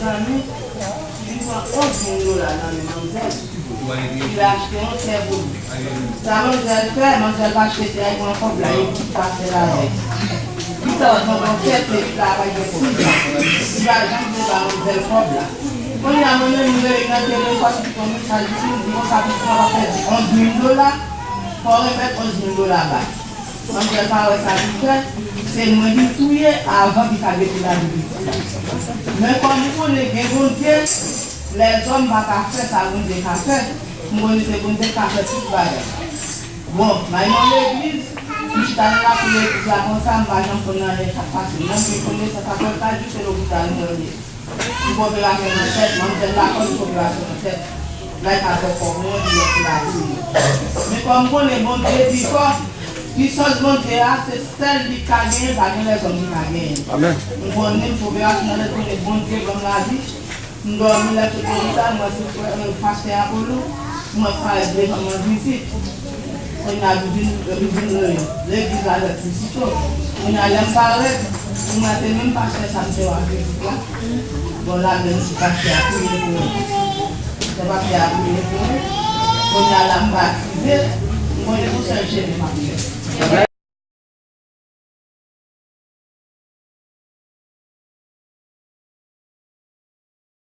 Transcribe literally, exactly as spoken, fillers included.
Zanmi, li pran onz mil dola nan men manmzèl. Li achte yon tè pou li. Sa manmzèl fè, manmzèl pa achte tè a, li pran kòb la, li pase l avè l. Li sa w nan yon tèt, epi la pa gen kòb. Li pa janm vle ba manmzèl kòb la. Kounye a, mwen menm, m rele nan telefòn, li pran mesaj, li di, m di konsa, pitit mwen va pèdi onz mil dola, fò w remèt onz mil dola ba l. Manmzèl pa wè sa li fè, se mwen ki touye avan ki ta gete lavi pitit la. Men kòm m konnen gen Bondye, lèzòm pa ka fè sa Bondye ka fè, m konnen se Bondye k ka fè tout bagay. Bon, m al nan legliz, m chita nan lakou legliz la konsa, m pa janm konn anyen k ap pase. Mwen, m gen konesans, apre l pa di se lopital mwen ye. M pran operasyon nan tèt, manmzèl la konn m pran operasyon nan tèt. Lè l pa fè kò mwen, li antre lakou li. Men kòm m konnen Bondye pi fò, pisans Bondye a, se sèl li k ka genyen, pa gen lèzòm ki ka genyen. Amèn. M konnen m pran operasyon nan tèt, konnen Bondye ban m lavi. M dòmi lè sot lopital, m wè se frè, pastè Apollo, m wè parèt devan mwen vizit. Kounye a, li vin, li vin legliz la lè Krisito. Kounye a, lè m parèt, m wè se menm pastè sa m te wè vizit la. Bon, la menm si pastè a priye pou mwen. Se pastè a priye pou mwen. Kounye a, la m batize, m konnen se yon sèl chemen m ap fè.